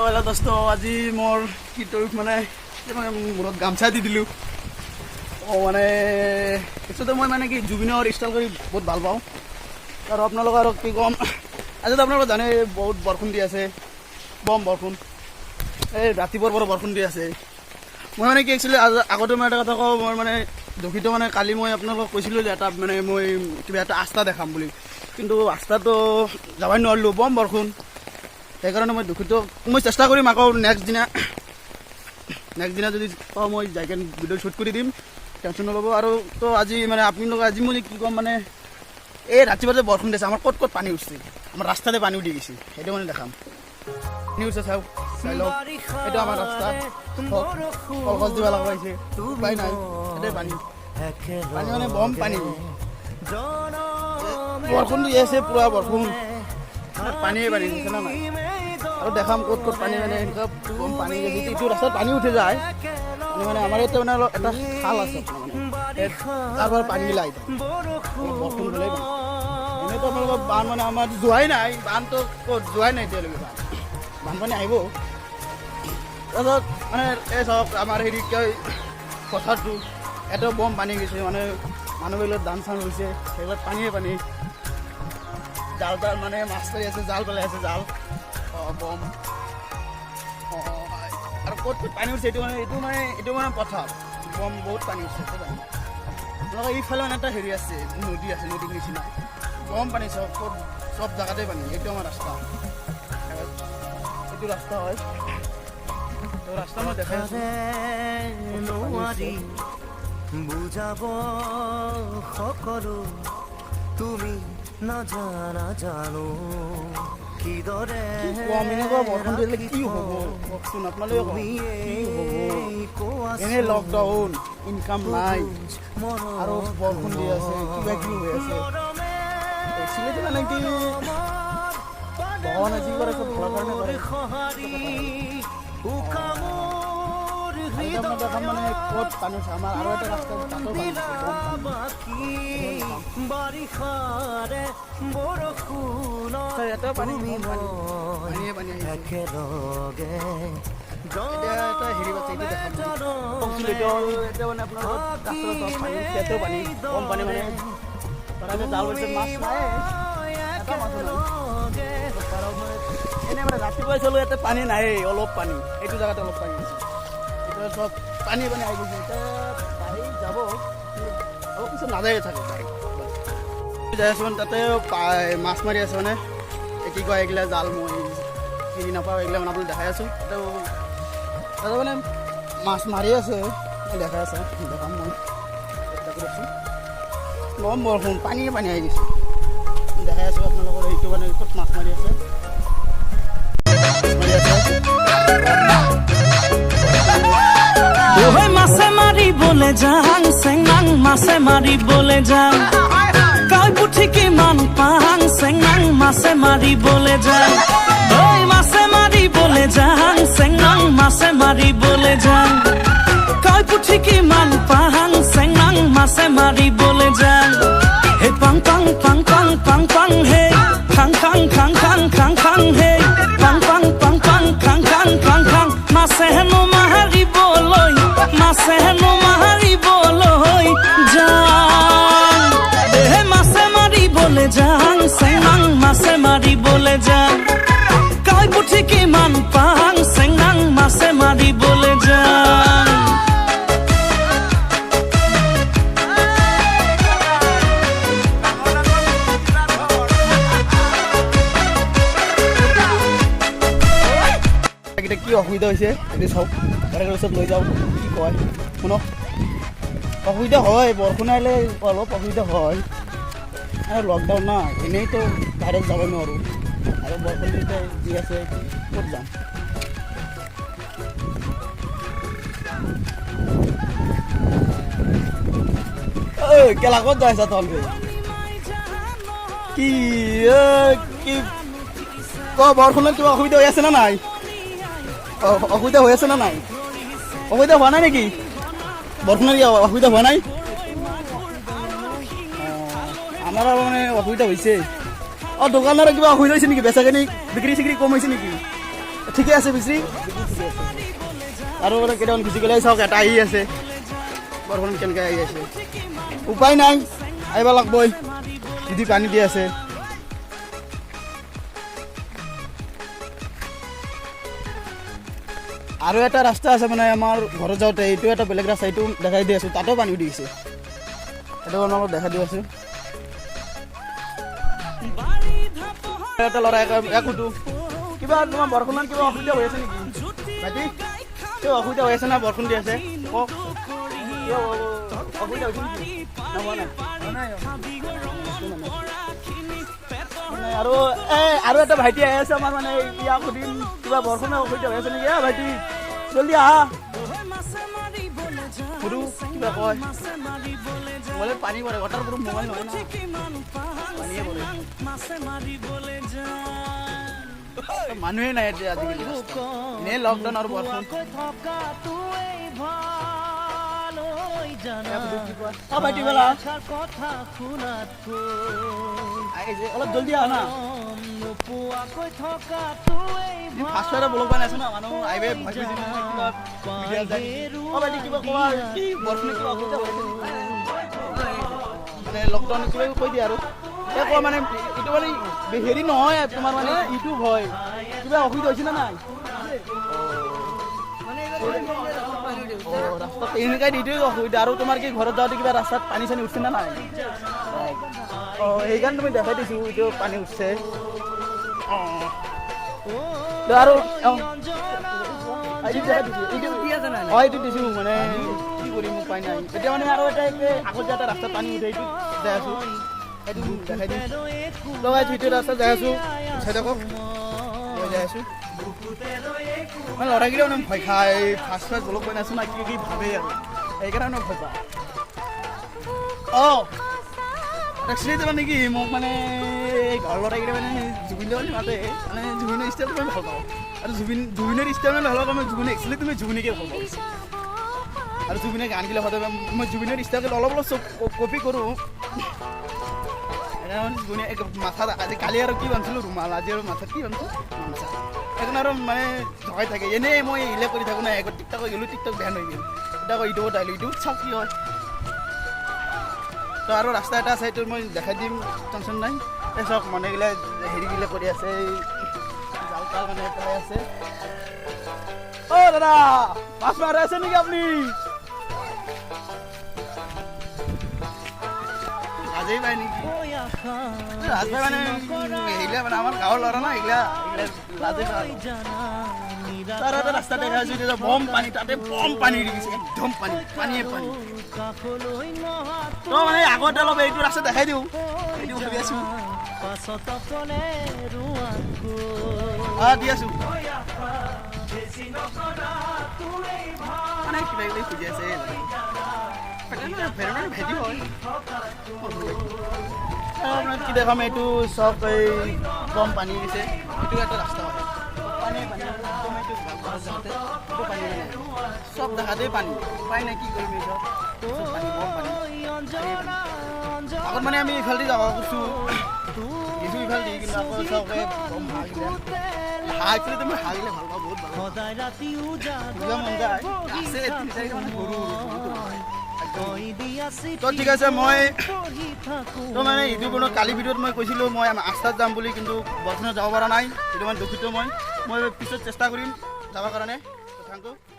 Hello' দোস্ত, আজি মোৰ কি মানে মানে মূৰত গামোচা দি দিলোঁ। মানে একচুৱেলি মই মানে কি জুবিনৰ ষ্টাইল কৰি বহুত ভাল পাওঁ। আৰু আপোনালোকৰ আৰু কি ক'ম, আজিতো আপোনালোকে জানে, বহুত বৰষুণ দি আছে, বম বৰষুণ। এই ৰাতিপুৱাৰ পৰা বৰষুণ দি আছে। মই মানে কি একচুৱেলি আগতে মই এটা কথা কওঁ, মই মানে দুখিত। মানে কালি মই আপোনালোকক কৈছিলোঁ যে এটা মানে মই কিবা এটা আস্থা দেখাম বুলি, কিন্তু আস্থাটো যাবই নোৱাৰিলোঁ, বম বৰষুণ। সেইকাৰণে মই দুখিত। মই চেষ্টা কৰিম আকৌ নেক্সট দিনা যদি পাওঁ, মই যাই কেনে ভিডিঅ' শ্বুট কৰি দিম, টেনশ্যন নল'ব। আৰু তো আজি মানে আপোনালোক আজি মই কি ক'ম, মানে এই ৰাতিপুৱা যে বৰষুণ দিছে, আমাৰ ক'ত ক'ত পানী উঠছে, আমাৰ ৰাস্তাতে পানী উঠি গৈছে, সেইটো মানে দেখাম। পানী উঠছে, চাওক, চাই লওক। এইটো আমাৰ ৰাস্তা। কলগছ দিব লগা হৈছে, উপায় নাই। এইটোৱে পানী, পানী মানে বম পানী। বৰষুণ দি আছে, পুৰা বৰষুণ, পানীয়ে পানী, বুজিছে না নাই? আৰু দেখাম ক'ত ক'ত পানী, মানে এনেকুৱা বম পানী গৈছে। এইটো ৰাস্তাত পানী উঠি যায়। পানী মানে আমাৰ ইয়াতে মানে অলপ এটা খাল আছে, মানে তাৰ পৰা পানী ওলাই থাকে অলপ বৰষুণ হ'লেই পানী। এনেইতো আপোনালোকৰ বান মানে আমাৰ যোৱাই নাই, বানটো ক'ত যোৱাই নাই এতিয়ালৈকে। বানপানী আহিব। তাৰপিছত মানে এই চাওক, আমাৰ হেৰি কি কয়, পথাৰটো, ইয়াতেও বম পানী গৈছে। মানে মানুহবিলাক ধান চান ৰুইছে, সেইবিলাক পানীয়ে পানী। জাল তাল মানে মাছ ধৰি আছে, জাল পেলাই আছে, জাল। বম। আৰু ক'ত ক'ত পানী উঠিছে, এইটো মানে পথাৰ, বম বহুত পানী উঠিছে। এইটো পানী আপোনালোকৰ ইফালে মানে এটা হেৰি আছে, নদী আছে, নদীৰ নিচিনা বম পানী। চব ক'ত চব জেগাতে পানী। এইটো আমাৰ ৰাস্তা, এইটো ৰাস্তা হয়। তো ৰাস্তা মই দেখাই আছোঁ। নোৱাৰি বুজাব সকলো, তুমি নাজানা জানো কিদৰে। কি কম, এনেকুৱা বৰষুণ দিলে কি হ'ব কওকচোন আপোনালোকে? কওক, কি হ'ব? এনে লকডাউন, ইনকাম নাই আৰু বৰষুণ দি আছে, কিবা কিবি হৈ আছে। একচুৱেলি মানে কি, ভগৱানে যি কৰে চব ভালৰ কাৰণে কৰে। আৰু এটা আপোনাৰ দেখাম মানে ক'ত পানী হৈছে। আমাৰ আৰু এটা ৰাস্তা আছে, তাতো পানী হৈছে, বম পানী। বাৰিষাৰে বৰষুণত ইয়াতেও পানী, তুমি বম পানী, মই পানীয়ে পানী আহিছে। একেলগে। এতিয়া এটা হেৰি আছে, এইটো দেখাম কওকচোন। এতিয়া মানে আপোনালোকৰ ৰাস্তাত চব পানী, ইয়াতেও পানী, কম পানী। মানে তাতে জাল পাতিছে, মাছ নাই, এটা মাছো নাই। তাৰো মানে এনে মানে ৰাতিপুৱাই চলো, ইয়াতে পানী নাই, অলপ পানী এইটো জেগাতে অলপ পানী আছে। এতিয়া চব পানী পানী আহি গৈছে। এতিয়া গাড়ী যাব, অলপ পিছত নাযায় চাগে গাড়ী। যাই আছোঁ মানে তাতে মাছ মাৰি আছে। মানে এই কি কয়, এইগিলা জাল মই চিনি নাপাওঁ। এইগিলা মানে আপোনাক দেখাই আছোঁ। তাতে মানে মাছ মাৰি আছে, দেখাই আছে, দেখাম মই চেষ্টা কৰি আছোঁ। বম বৰষুণ, পানীয়ে পানী আহি গৈছে। দেখাই আছোঁ আপোনালোকৰ, এইটো মানে ক'ত মাছ মাৰি আছে, মাৰি আছে। ওহে মাছে মাৰিবলে যাং চেংনাং, মাছে মাৰিবলে যাং, কাৱৈ পুঠি কিমান পাং চেংনাং, মাছে মাৰিবলে যাং। ঐ মাছে মাৰিবলে যাং চেংনাং, মাছে মাৰিবলে যাং, কাৱৈ পুঠি কিমান পাং চেংনাং, মাছে মাৰিবলে যাং। হে পাং পাং পাং পাং পাং পাং, হে খাং খাং খাং খাং খাং খাং, হে পাং পাং পাং পাং খাং খাং খাং খাং, মাছে হেনো মাৰিবলৈ, মাছে হেনো মাৰিবলৈ যাং। হে মাছে মাৰিবলৈ যাং চেংনাং, মাছে মাৰিবলৈ যাং, কাৱৈ পুঠি কিমান পাং চেংনাং, মাছে মাৰিবলৈ যাং। এতিয়া কি অসুবিধা হৈছে সেইটো চাওক, তাৰে ওচৰত লৈ যাওঁ, কি কয় শুনক। অসুবিধা হয়, বৰষুণ আহিলে অলপ অসুবিধা হয়। আৰু লকডাউন না, এনেইতো বাহিৰত যাব নোৱাৰোঁ আৰু বৰষুণ যেতিয়া দি আছে, ক'ত যাম? ঐ কেলা, ক'ত যাই আছা তহঁতে? কি ঐ, কি ক, বৰষুণত কিবা অসুবিধা হৈ আছে না নাই? অসুবিধা হৈ আছে না নাই? অসুবিধা হোৱা নাই নেকি? বৰষুণৰ কি অসুবিধা হোৱা নাই? আমাৰো মানে অসুবিধা হৈছে। দোকানৰ কিবা অসুবিধা হৈছে নেকি? বেচা কিনি, বিক্ৰী চিক্ৰী কম হৈছে নেকি? ঠিকে আছে বেছি। আৰু মানে কেইটামান গুচি গ'লে চাওক এটা আহি আছে। বৰষুণ কেনেকৈ আহি আছে, উপায় নাই, আহিব লাগবই যদি পানী দি আছে। আৰু এটা ৰাস্তা আছে মানে আমাৰ ঘৰত যাওঁতে, এইটো এটা বেলেগ ৰাস্তা, এইটো দেখাই দি আছোঁ, তাতো পানী দিছে, সেইটো অলপ দেখাই দি আছোঁ। এটা ল'ৰা এক সুধো, কিবা তোমাৰ বৰষুণত কিবা অসুবিধা হৈ আছে নেকি ভাইটি? কিবা অসুবিধা হৈ আছে না? বৰষুণ দি আছে, কওক, কিবা অসুবিধা হৈছে নেকি? না, হোৱা নাই। আৰু এই আৰু এটা ভাইটি আহি আছে আমাৰ, মানে ইয়াক সুধিম কিবা বৰষুণৰ অসুবিধা হৈ আছে নেকি। এ ভাইটি জলদি আহা, সুধো কিবা কয়। মোবাইলত পানী পৰে, ৱাটাৰ প্ৰুফ মোবাইল নহয় না, পানীয়ে পৰে। মানুহে নাই এতিয়া আজিকালি, এনেই লকডাউন আৰু বৰষুণ। অ ভাইটি ব'লা, অলপ জলদি আহা না। ফাৰ্ষ্ট এটা ব্লগ বনাই আছো না, মানুহ আহিবে ভয় কৰিছে নহয়, কিবা ভিডিঅ' যায়। অ ভাইটি কিবা কোৱা, কি বৰষুণে কিবা অসুবিধা হৈছে মানে লকডাউন কিবা কৈ দিয়া আৰু এই কোৱা, মানে এইটো মানে হেৰি নহয় তোমাৰ মানে ইউটিউব হয়, কিবা অসুবিধা হৈছে নে নাই? ৰাস্তাত এনেকুৱাই এইটোৱে অসুবিধা। আৰু তোমাৰ কি ঘৰত যাওঁতে কিবা ৰাস্তাত পানী চানী উঠছে নে নাই? অঁ সেইকাৰণে তুমি দেখাই দিছোঁ, এইটো পানী উঠছে। অঁ আৰু অঁ এইটো দিছোঁ, মানে কি কৰিম উপায় নাই এতিয়া মানে। আৰু এটা আগত যে এটা ৰাস্তাত পানী উঠে, এইটো যাই আছোঁ, এইটো দেখাই দিম লগাই আছোঁ, এইটো ৰাস্তাত যাই আছোঁ, চাই থাকক, মই যাই আছোঁ। মানে ল'ৰাকেইটাও মানে ভয় খায়, ফাৰ্ষ্ট ফাৰ্ষ্ট ব্লগ বনাই আছোঁ না, কি কি ভাবে আৰু সেইকাৰণে ভয় পায়। অঁ একচুৱেলি মানে কি মোক মানে ঘৰৰ ল'ৰাকেইটা মানে জুবিন দা বুলি মাতে, মানে জুবিনৰ ষ্টাইলটো মই ভাল পাওঁ। আৰু জুবিনৰ ষ্টাইল মানে ভাল পাওঁ মই, জুবিন একচুৱেলি তুমি জুবিনকে ভাল পাওঁ। আৰু জুবিনৰ গানগিলা সদায় মই জুবিনৰ ষ্টাইল অলপ অলপ চব কপি কৰোঁ। জুবিনে মাথাত আজি কালি আৰু কি বান্ধিছিলোঁ ৰুমাল, আজি আৰু মাথাত কি বান্ধিছোঁ গামোচা, সেইকাৰণে আৰু মানে জগাই থাকে। এনেই মই এইবিলাক কৰি থাকোঁ নাই, একবাৰ টিকটক গ'লোঁ, টিকটক বেন হৈ গ'ল, এতিয়া আকৌ ইউটিউবত আহিলোঁ, ইউটিউবত চাওক কি হয়। তো আৰু ৰাস্তা এটা আছে, সেইটো মই দেখাই দিম, টেনশ্যন নাই। এই চাওক মানুহগিলা হেৰিগিলা কৰি আছে, জাল তাল মানে পেলাই আছে। অ' দাদা মাছ মাৰি আছে নেকি আপুনি? লাজেই পায় নেকি? লাজ পায় মানে এইগিলা মানে আমাৰ গাঁৱৰ ল'ৰা না, এইগিলা এইগিলা লাজেই পায়। তাৰ এটা ৰাস্তা দেখা আছো, এতিয়া বম পানী, তাতে বম পানী দিছে, একদম পানী, পানীয়ে পানী। তো মানে আগতে অলপ এইটো ৰাস্তা দেখাই দিওঁ, এইটো ভাবি আছো। দি আছো মানে কিবা কিবি খুজি আছে, ভেটি হয়। কি দেখাম, এইটো চব এই কম পানী দিছে, এইটো এটা ৰাস্তা হয়, পানী পানী একদম এইটো ঘৰত যাওঁতে এইটো পানী মানে চব দেখাতে পানী, উপায় নাই কি কৰিম, এই চব পানী, বম পানী। আগত মানে আমি ইফালেদি যাব খুজিছোঁ, গেছোঁ ইফালেদি, কিন্তু আকৌ চাওক এই বম হাঁহ গিলা, হাঁহ একচুৱেলি তুমি হাঁহ গিলা ভাল পাওঁ, বহুত ভাল পাওঁ, মন যায় আছে তিনি চাৰিটা মানে সৰু সৰু। তো ঠিক আছে, মই তো মানে ইটো কোনো কালি ভিডিঅ'ত মই কৈছিলোঁ মই আস্থাত যাম বুলি, কিন্তু বৰষুণত যাব পৰা নাই, সেইটো মানে দুখিত মই, মই পিছত চেষ্টা কৰিম যাবৰ কাৰণে। Thank you.